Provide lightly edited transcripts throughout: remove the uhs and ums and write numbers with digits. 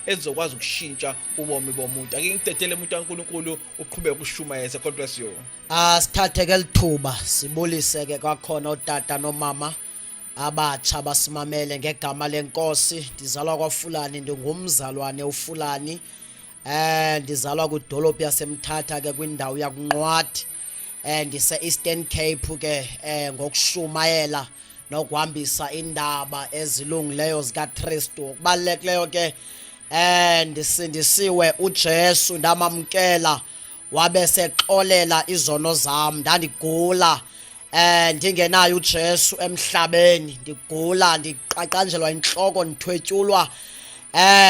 ezizokwazi ukushintsha ubomi bomuntu. Ake ngidedele umuntu kaNkulunkulu uqhubeke ushumayeze. God bless you. Asithathe ke lithuba sibulise ke kwakhona otata nomama abatsha basimamele ngegama lenkosi. Ndizalwa kwaFulani, ndingumzalwane uFulani. Ndizalwa kwidolophu yaseMthatha ke kwindawo yakuNqwathi. Ndise Eastern Cape ke ngokushumayela nokuhambisa indaba ezilungileyo zikaKristu. Okubalulekileyo ke ndisindisiwe uJesu, ndamamkela wabe sexolela izono zam. Ndandigula ndingenayo uJesu emhlabeni, ndigula ndiqaqanjelwa intloko, ndithwetyulwa.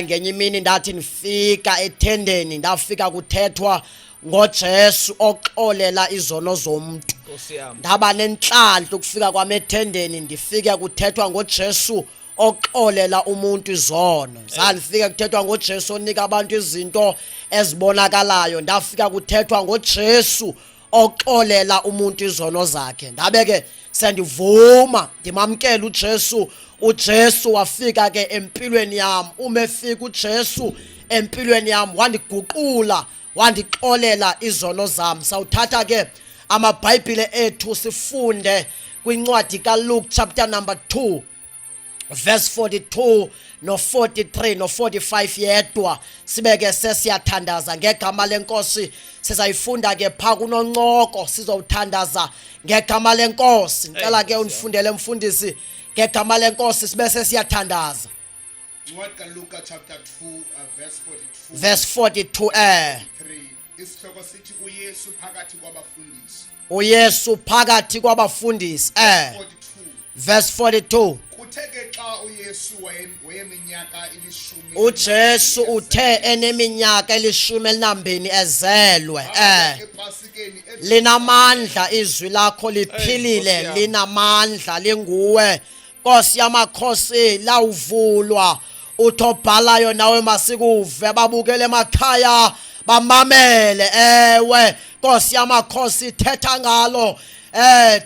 Ngenye imini ndathi ndifika ethendeni, ndafika kuthethwa ngoJesu oxolela izono zomntu. Nkosi yami. Ndaba nenhlanhla ukufika kwami ethendeni, ndifike kuthethwa ngoJesu oxolela umuntu izono. Zandifika kuthethwa ngoJesu onika abantu izinto ezibonakalayo, ndafika kuthethwa ngoJesu oxolela umuntu izono zakhe. Ndabe ke sendivuma ndimamkela uJesu. uJesu wafika ke empilweni yam. Uma efika uJesu empilweni yam wandiguqula, wandixolela izono zam. Sawuthatha ke amaBhayibhile ethu sifunde kwincwadi kaLuke chapter number 2 verse 42 no 43 no 45 yedwa, sibeke sesiyathandaza ngegama lenkosi. Sizayifunda ke pha kunoncoko, sizowuthandaza ngegama lenkosi. Ngicela ke undifundele mfundisi ngegama lenkosi, sibe sesiyathandaza. Incwadi kaLuka chapter 2 verse 42. Verse 42. 3. Isihloko sithi uYesu phakathi kwabafundisi. uYesu phakathi kwabafundisi. 42. Verse 42. Kuthe ke xa uYesu wayeminyaka ilishumi, uJesu uthe eneminyaka 12 ezelwe, ePasikeni. Linamandla izwi lakho, liphilile. Nkosi yami. Linamandla, linguwe Nkosi yamakhosi. Lawuvulwa uthi obhalayo nawe masikuve, babukele emakhaya bamamele. Ewe Nkosi yamakhosi, thetha ngalo,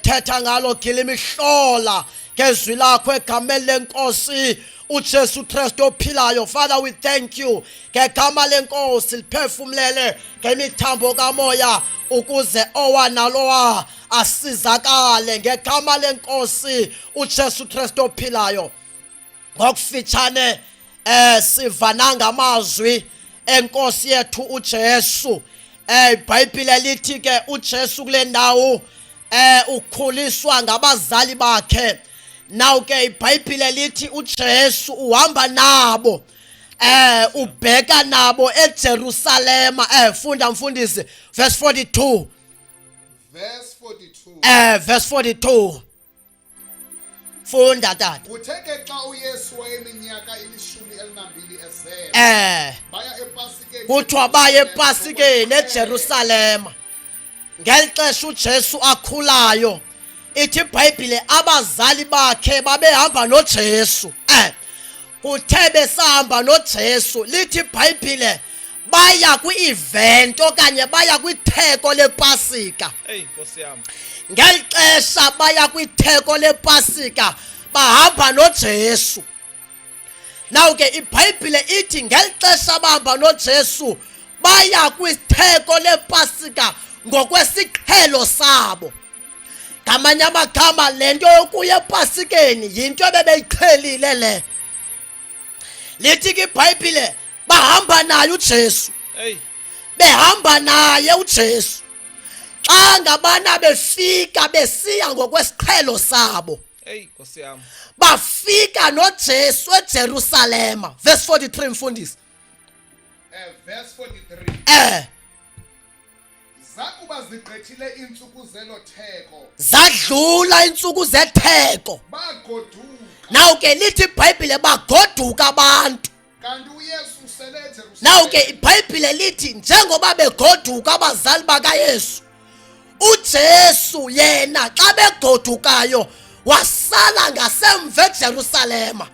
thetha ngalo, gila imihlola ngezwi lakho egameni lenkosi uJesu Kristu ophilayo. Father, we thank you ngegama lenkosi, liphefumlele ngemithambo kamoya ukuze owa nalowa asizakale ngegama lenkosi uJesu Kristu ophilayo. Ngokufitshane sivana ngamazwi enkosi yethu uJesu. IBhayibhile lithi ke uJesu kule ndawo ukhuliswa ngabazali bakhe. Now ke iBhayibhile lithi uJesu uhamba nabo, ubheka nabo eJerusalema. Funda mfundisi verse 42. Verse 42. Verse 42, funda tata. Kuthe ke xa uYesu wayeminyaka 12 ezelwe, baya ePasikeni. Kuthiwa baye ePasikeni eJerusalema. Ngeli xesha uJesu akhulayo, ithi iBhayibhile abazali bakhe babehamba noJesu. Kuthe besahamba noJesu, lithi iBhayibhile baya kwi-event okanye baya kwitheko lePasika. Hey Nkosi yami. Ngeli xesha baya kwitheko lePasika, bahamba noJesu. Now ke iBhayibhile ithi ngeli xesha bahamba noJesu baya kwitheko lePasika ngokwesiqhelo sabo. Ngamanye amagama, le nto yokuya ePasikeni yinto ebebeyiqhelile le. Lithi ke iBhayibhile bahamba naye uJesu. Hey. Behamba naye uJesu, xa ngabana befika besiya ngokwesiqhelo sabo, Hey Nkosi yami. bafika noJesu eJerusalema. Verse 43, mfundisi. Verse 43. Zakuba zigqithile iintsuku zelo theko, Zadlula intsuku zetheko, bagoduka. Now ke lithi iBhayibhile bagoduka abantu. Kanti uYesu usele eJerusalema. Now ke iBhayibhile lithi njengoba begoduka abazali bakaYesu, uJesu yena xa begodukayo wasala ngasemva eJerusalema.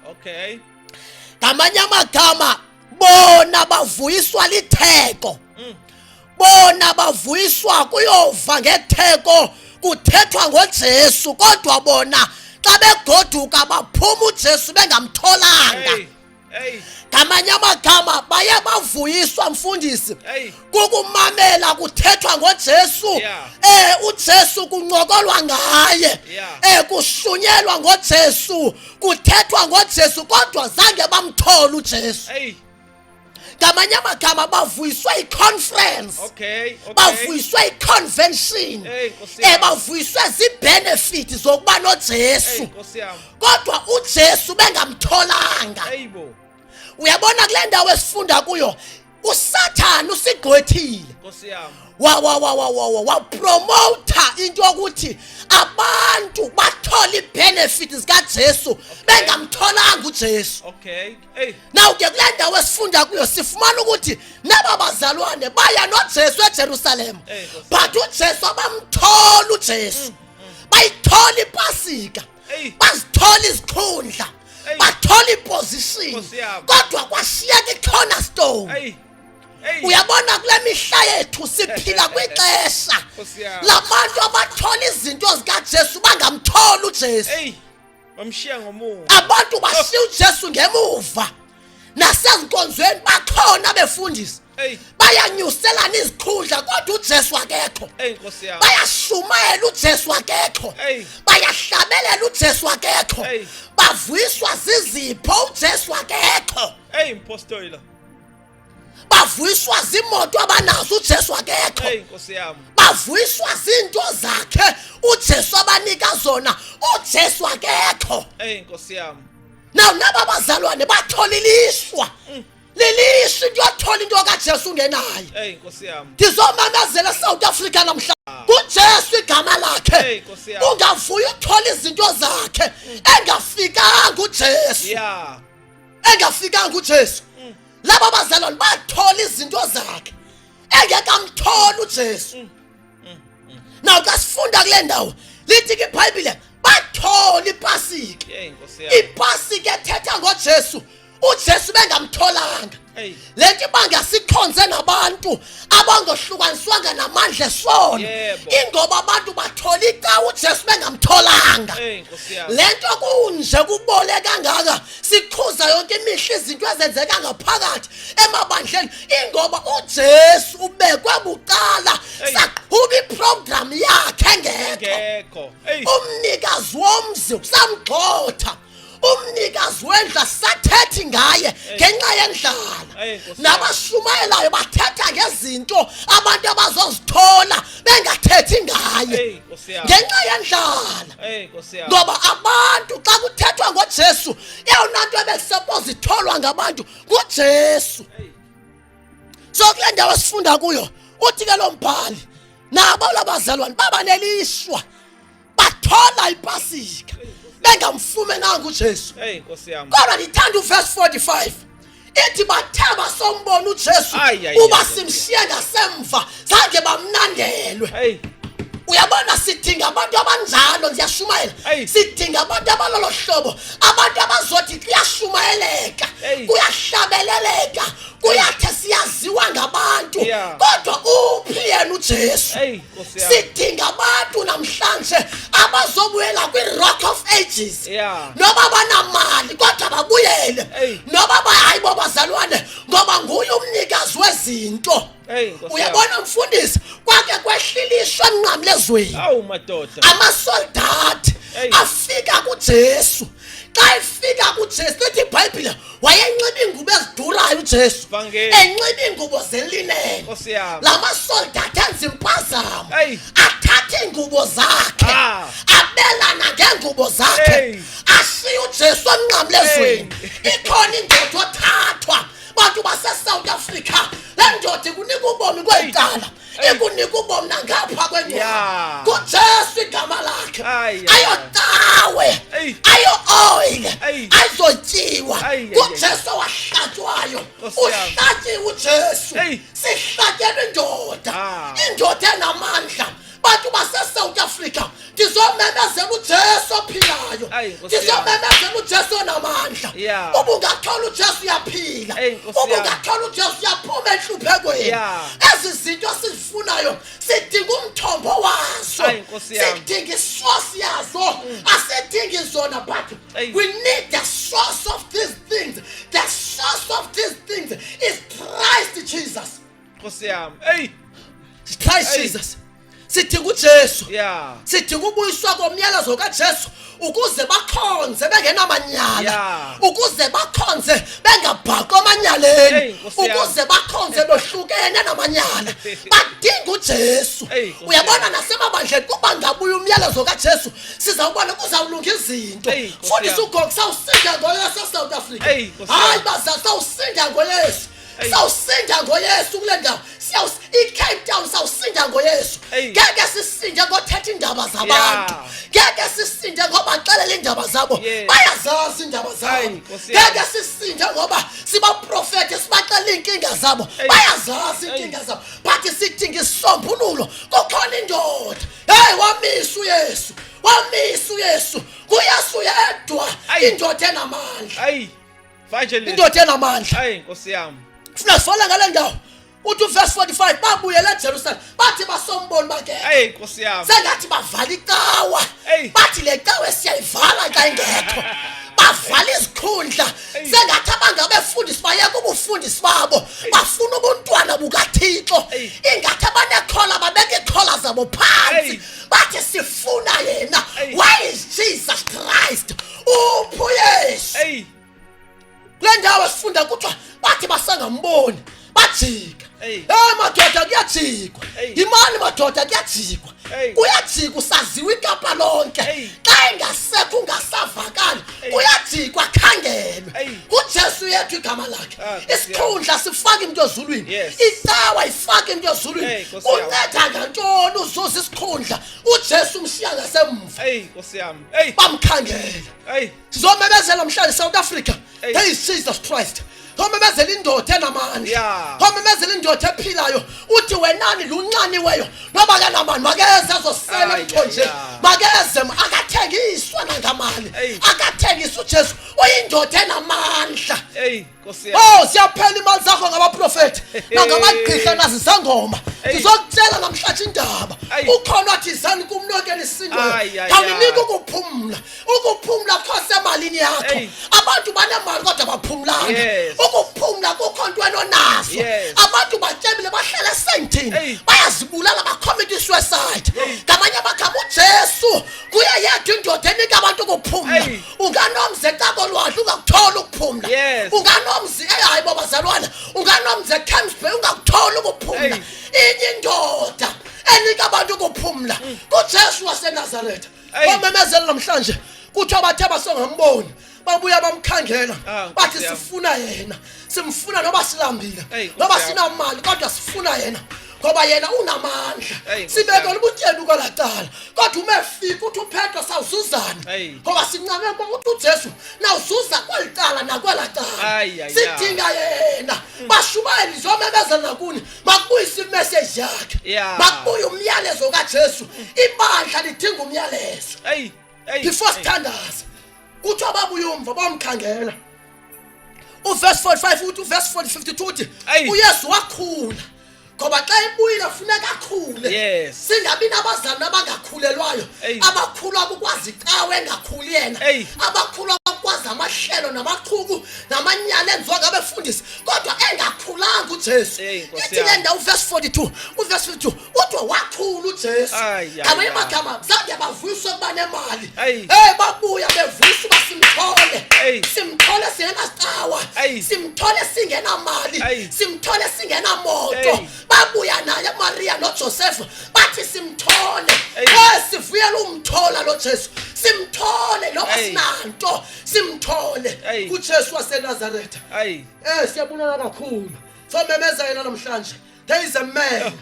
Ngamanye amagama, bona bavuyiswa litheko, bona bavuyiswa kuyova ngetheko kuthethwa ngoJesu, kodwa bona xa begoduka baphuma uJesu bengamtholanga. Hey. Ngamanye amagama baye bavuyiswa mfundisi kukumamela kuthethwa ngoJesu, uJesu kuncokolwa ngaye, kushunyelwa ngoJesu, kuthethwa ngoJesu, kodwa zange bamthola uJesu. Ngamanye amagama bavuyiswe i-conference, bavuyiswe i-convention, bavuyiswe zii-benefit zokuba noJesu, kodwa uJesu bengamtholanga. Uyabona kule ndawo esifunda kuyo, uSathane usigqwethile, wapromota into yokuthi abantu bathole i-benefit zikaJesu bengamtholanga uJesu. Now ke kule ndawo esifunda kuyo sifumana ukuthi naba bazalwane baya noJesu eJerusalem, but uJesu abamthola uJesu. Bayithola ipasika, bazithola izikhundla, bathola iposition, kodwa kwashiyeka i-cornerstone. Uyabona kule mihla yethu siphila kwixesha labantu abathola izinto zikaJesu bangamthola uJesu. Bamshiya ngomuva. Abantu bashiya uJesu ngemuva. Nasezinkonzweni bakhona abefundisi. Bayanyuselana izikhundla kodwa uJesu akekho. Bayashumayela uJesu akekho. Bayahlabelela uJesu akekho. Bavuyiswa zizipho uJesu akekho. Hey mpostoli. Bavuyiswa zimoto abanazo uJesu akekho. Hey Nkosi yami. Bavuyiswa zinto zakhe uJesu abanika zona uJesu akekho. Hey Nkosi yami. Now naba bazalwane bathola ilishwa. Lelishwa into yothola into kaJesu ungenayo. Hey Nkosi yami. Ndizomamezela South Africa namhla. KuJesu igama lakhe. Hey Nkosi yami. Ungavuya uthola izinto zakhe engafikanga uJesu. Engafikanga uJesu. Laba bazalwane bathola izinto zakhe engekamthola uJesu. Now xa sifunda kule ndawo lithi ke iBhayibhile bathola ipasika. Ipasika ethetha ngoJesu, uJesu bengamtholanga. Lento ibanga sikhonze nabantu abangohlukaniswanga namandla esono, ingoba abantu bathola icawa uJesu bengamtholanga. Lento kunje kubole kangaka, sikhuza yonke imihla izinto ezenzeka ngaphakathi emabandleni, ingoba uJesu ubekwe bucala, saqhuba iprogram yakhe engekho. Umnikazi womzi usamgxotha, umnikazi wendlu sathethi ngaye ngenxa yendlala. Nabashumayelayo bathetha ngezinto abantu abazozithola bengathethi ngaye ngenxa yendlala. Ngoba abantu xa kuthethwa ngoJesu, eyona nto ebesupposed itholwa ngabantu nguJesu. So kule ndawo esifunda kuyo uthi ke lo mbhali nabo labazalwane baba nelishwa, bathola ipasika bengamfumenanga uJesu. Hey Nkosi yami. Kodwa ndithanda uverse 45 ithi bathe basombona uJesu uba simshiye ngasemva zange bamnandelwe. Uyabona sidinga abantu abanjalo, ndiyashumayela. Sidinga abantu abalolo hlobo, abantu abazothi kuyashumayeleka, kuyahlabeleleka, kuyathe siyaziwa ngabantu, kodwa uphi yena uJesu? Sidinga abantu namhlanje abazobuyela kwi-Rock of Ages. Noba banamali kodwa babuyele, noba hayibo bazalwane, ngoba nguye umnikazi wezinto. Uyabona mfundisi, kwake kwehliliswa emnqamlezweni. Awu madoda. Amasoldati afika kuJesu. Xa efika kuJesu lithi iBhayibhile wayenxiba ingubo ezidurayo uJesu, enxiba ingubo zelineni. Lamasoldati enza impazamo, athatha ingubo zakhe, abelana ngengubo zakhe, ashiya uJesu emnqamlezweni. Ikhona indoda othathwa bantu base-South Africa, le ndoda ikunika ubomi kweli cala, ikunika ubomi nangapha kwengcwaba. KuJesu igama lakhe. Ayotawe, ayo-oil, ayizotyiwa. KuJesu owahlatshwayo, uhlatyiwe uJesu. Sihlatyelwe indoda, indoda enamandla. Bantu base-South Africa, Ndizomemezela uJesu ophilayo. Ayi, Nkosi yami. Ndizomemezela uJesu onamandla. Yeah. Ubungathola uJesu uyaphila. Ey, Nkosi yami. Ubungathola uJesu uyaphuma enhluphekweni. Yeah. Ezi zinto sizifunayo sidinga umthombo wazo. Ayi, Nkosi yami. Sidinga isource yazo. Asidingi zona but Ayi. we need the source of these things. The source of these things is Christ Jesus. Nkosi yami. Hey. Christ Hey. Jesus. Sidinga uJesu. Yeah. Sidinga ubuyiswa komyalezo kaJesu ukuze bakhonze bengenamanyala. Yeah. Ukuze bakhonze bengabhaqwa amanyaleni. Hey, Nkosi yami. Ukuze bakhonze behlukene namanyala. Badinga uJesu. Hey, Nkosi Uyabona yami. nasemabandleni kuba ngabuya umyalezo kaJesu sizawubona kuzawulunga izinto. Hey, Nkosi Fundisa yami. ugogo sawusinda ngoYesu eSouth Africa. Hey, Nkosi Hayi yami. bazali sawusinda ngoYesu. Hey. Sawusinda ngoYesu kule ndawo. Siyawus iCape Town sawusinda ngoYesu. Hey. Ngeke sisinde ngothetha iindaba zabantu. Yeah. Ngeke sisinde ngoba xelela iindaba zabo. Yes. Bayazazi iindaba zabo. Hayi, Nkosi yami. Ngeke sisinde ngoba sibaprofethe sibaxelela iinkinga zabo. Hey. Bayazazi Hey. iinkinga zabo. But sidinga isisombululo. Kukhona indoda. Hey, wamisa uYesu. Wamisa uYesu. KuYesu yedwa Ayi. indoda enamandla. Ayi. Evangelist. Indoda enamandla. Ayi Nkosi yami. Funa sifole ngale ndawo. Uthi uverse 45 babuyela eJerusalem bathi basomboni bakhe. Ayi Nkosi yami. Sengathi bavala icawa. Eyi. Bathi le cawe siyayivala xa ingekho. Bavala izikhundla. Eyi. Sengathi abangabefundisi bayeka ubufundisi babo. Bafuna ubuntwana bukaThixo. Eyi. Ingathi abanekhola babeka ikhola zabo phansi. Eyi. Bathi sifuna yena. Eyi. Why is Jesus Christ? Uphi uYesu? Ayi. Kule ndawo sifunda kuthiwa bathi basangamboni bajika. Eyi. Hey madoda kuyajikwa. Eyi. Imali madoda kuyajikwa. Eyi. Kuyajikwa usaziwa iKapa lonke. Eyi. Xa engasekho ungasavakali Eyi. kuyajikwa khangelwe. Eyi. UJesu yethu igama lakhe. Ah, Nkosi yami. Isikhundla sifaka into ezulwini. Yes. Icawa ifaka into ezulwini. Eyi, Nkosi yami. Kunceda ngantoni uzuza isikhundla uJesu umshiya ngasemva. Ayi Nkosi yami. Ayi. Bamkhangela. Ayi. Sizomemezela namhlanje South Africa. Hey. There is Jesus Christ. Homemezela indoda enamandla. Yeah. Homemezela indoda ephilayo. Uthi wenani lunxaniweyo noba kanamani makeze azosela Ay, emthonjeni. ay, ay. Makeze akathengiswa nangamali. Hey. Akathengiswa uJesu uyindoda enamandla. Ayi Nkosi yami. Oh siyaphela imali zakho ngabaprofeti nangamagqirha nazizangoma. Hey. Ngizokutshela namhlanje indaba. Ay. Ukhona wathi izani kumnokeni isindoyo. Ay, ay, Khawunika ay. ukuphumla. Ukuphumla kho semalini yakho. Hey. Abantu banemali kodwa baphumlanga. Yes. Ukuphumla kukho ntweni onazo. Yes. Abantu batyebile bahlala esentini. Hey. Bayazibulala bacommit suicide. Ngamanye amagama uJesu kuye yedwa indoda enika abantu ukuphumla. Hey. Unganomzi eCabolwadle ungakuthola ukuphumla. Yes. Unganomzi ehayi bobazalwana, unganomzi eCamps Bay ungakuthola ukuphumla. Hey. Inye indoda enika abantu ukuphumla kuJesu waseNazaretha. Hey. Bamemezela namhlanje kuthiwa bathe basongamboni babuya bamkhangela Ah, Nkosi bathi yami. sifuna yena simfuna noba silambile Hey, Nkosi noba yami. sinamali kodwa sifuna yena ngoba yena unamandla Hey, Nkosi sibekele yami. ubutyebi kwelacala kodwa uma efika uthi uPetro sawuzuzana Hey. ngoba sincame uthi uJesu nawuzuza kweli cala nakwela cala Ay, ay, ay. sidinga yena bashumayeli zomemezela nakuni makubuyise imeseji yakhe Yeah. makubuye umyalezo kaJesu ibandla lidinga umyalezo Ayi. Ayi. before sithandaza kuthiwa babuye umva bamkhangela uverse 45 uthi uverse 52 uthi Ayi. uYesu wakhula ngoba xa ebuyile funeka akhule Yes. singabi nabazali abangakhulelwayo Eyi. abakhulwa kukwazi icawe engakhuli yena Eyi. abakhulwa bakwazi amahlelo namachuku namanyala enziwa ngabefundisi kodwa engakhulanga uJesu Eyi, Nkosi ithi le yami. ndawo uverse 42 uverse 52 uthi wakhula uJesu Ay, ay, ngamanye ay. amagama zange bavuyiswe kuba nemali Ayi. hey babuya bevuyiswa uba simthole Ayi. simthole singenacawa Ayi. simthole singenamali Ayi. simthole singenamoto Ayi. babuya naye Maria noJoseph bathi simthole Ayi. eh sivuyela umthola lo Jesu simthole noma Ayi. sinanto simthole Ayi. kuJesu waseNazaretha Ayi. eh siyabulala kakhulu somemeza yena namhlanje there is a man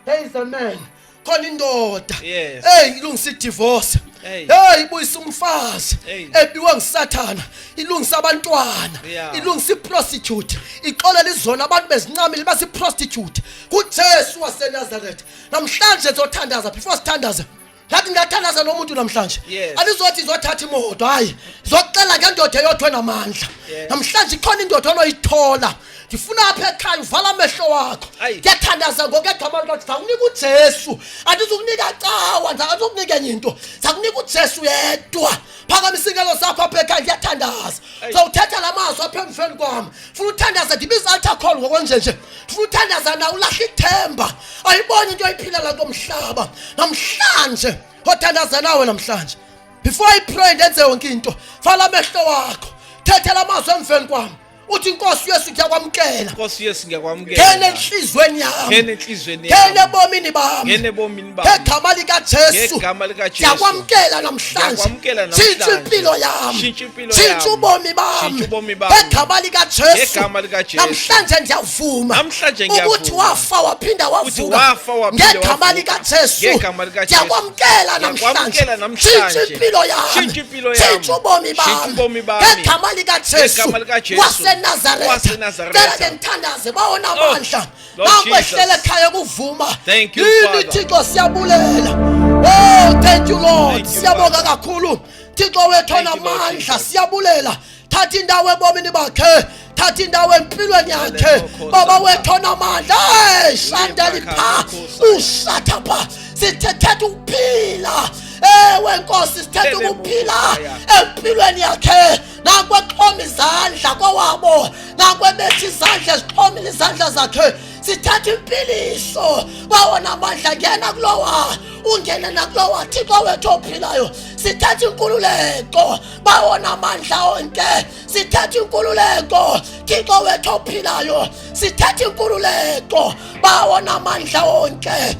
there is a man khona indoda Yes. hey ilungisa idivorce Hey. hey ibuyisa umfazi Hey. ebiwa ngusathana ilungisa abantwana Yeah. ilungisa iprostitute ixolela izona abantu bezincamile basiprostitute kuJesu waseNazaretha namhlanje zothandaza before sithandaze. Ngathi ngingathandaza nomuntu namhlanje. Yes. Alizothi izothatha imoto, hayi. Zocela ngendoda eyodwa enamandla. Yes. Namhlanje ikhona indoda onoyithola. Ndifuna apha ekhaya uvala amehlo wakho. Ayi. Ngiyathandaza ngokegama likaJesu. Ndakunika uJesu. Andizukunika cawa, andizukunika enye into. Ndakunika uJesu yedwa. Phakamisa ingalo zakho apha ekhaya ngiyathandaza. Ayi. Sawuthetha la mazwi apha emveni kwami. Funa uthandaza ndibiza altar call ngokonje nje. Funa uthandaza na ulahla ithemba. Ayiboni into oyiphilela komhlaba. Namhlanje othandaza nawe namhlanje. Before I pray ndenze yonke into. Vala amehlo wakho. Thethela amazwi emveni kwami. Uthi inkosi Yesu ngiyakwamkela. Nkosi Yesu ngiyakwamukela. Ngena enhlizweni yami. Ngena enhlizweni yami. Ngena ebomini bami. Ngena ebomini bami. Ngegama likaJesu. Ngegama likaJesu. Ngiyakwamukela namhlanje. Ngiyakwamukela namhlanje. Tshintsha impilo yami. Tshintsha impilo Tshintsha yami. ubomi bami. Tshintsha ubomi bami. Ngegama likaJesu. Ngegama likaJesu. Namhlanje ngiyavuma. Namhlanje ngiyavuma. Ukuthi wafa waphinda Ukuthi wavuka. wafa waphinda Ngegama wavuka. likaJesu. Ngegama likaJesu. Ngiyakwamukela namhlanje. Ngiyakwamukela namhlanje. Tshintsha impilo yami. Tshintsha impilo yami. Tshintsha ubomi Tshintsha bami. ubomi bami. Ngegama likaJesu. Ngegama likaJesu. WaseNazaretha. WaseNazaretha. Cela ke ngithandaze bawona amandla. Lord Nakwehlela Jesus. ekhaya kuvuma. Thank you, Yini Father. Thixo siyabulela. Oh thank you Lord. Thank you, Siyabonga Father. kakhulu. Thixo wethu Thank you, Lord onamandla Jesus. siyabulela. Thatha indawo ebomini bakhe. Thatha indawo empilweni yakhe. Baba wethu onamandla. Hey shanda lipha. Ushatha pha. Sithethe ukuphila. Ewe Nkosi sithethe ukuphila empilweni yakhe. Nakwexhoma izandla kowabo. Nakwebetha izandla ezixhomile izandla zakhe. Sithatha impiliso bawona amandla ngena kulowa ungene nakulowa Thixo wethu ophilayo sithatha inkululeko bawona amandla onke sithatha inkululeko Thixo wethu ophilayo sithatha inkululeko bawona amandla onke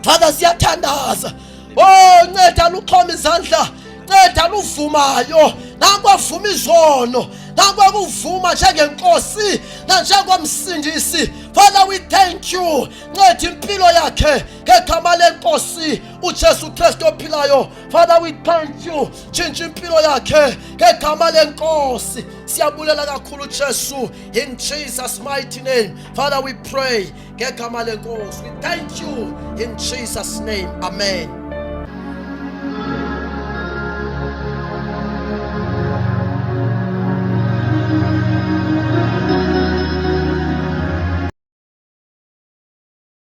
Father siyathandaza oh nceda luxhoma izandla nceda luvumayo nakwavuma izono nakwakuvuma njengenkosi nanjengomsindisi Father we thank you nceda impilo yakhe ngegama lenkosi uJesu Kristu ophilayo Father we thank you tshintsha impilo yakhe ngegama lenkosi siyabulela kakhulu Jesu in Jesus mighty name Father we pray ngegama lenkosi we thank you in Jesus name amen.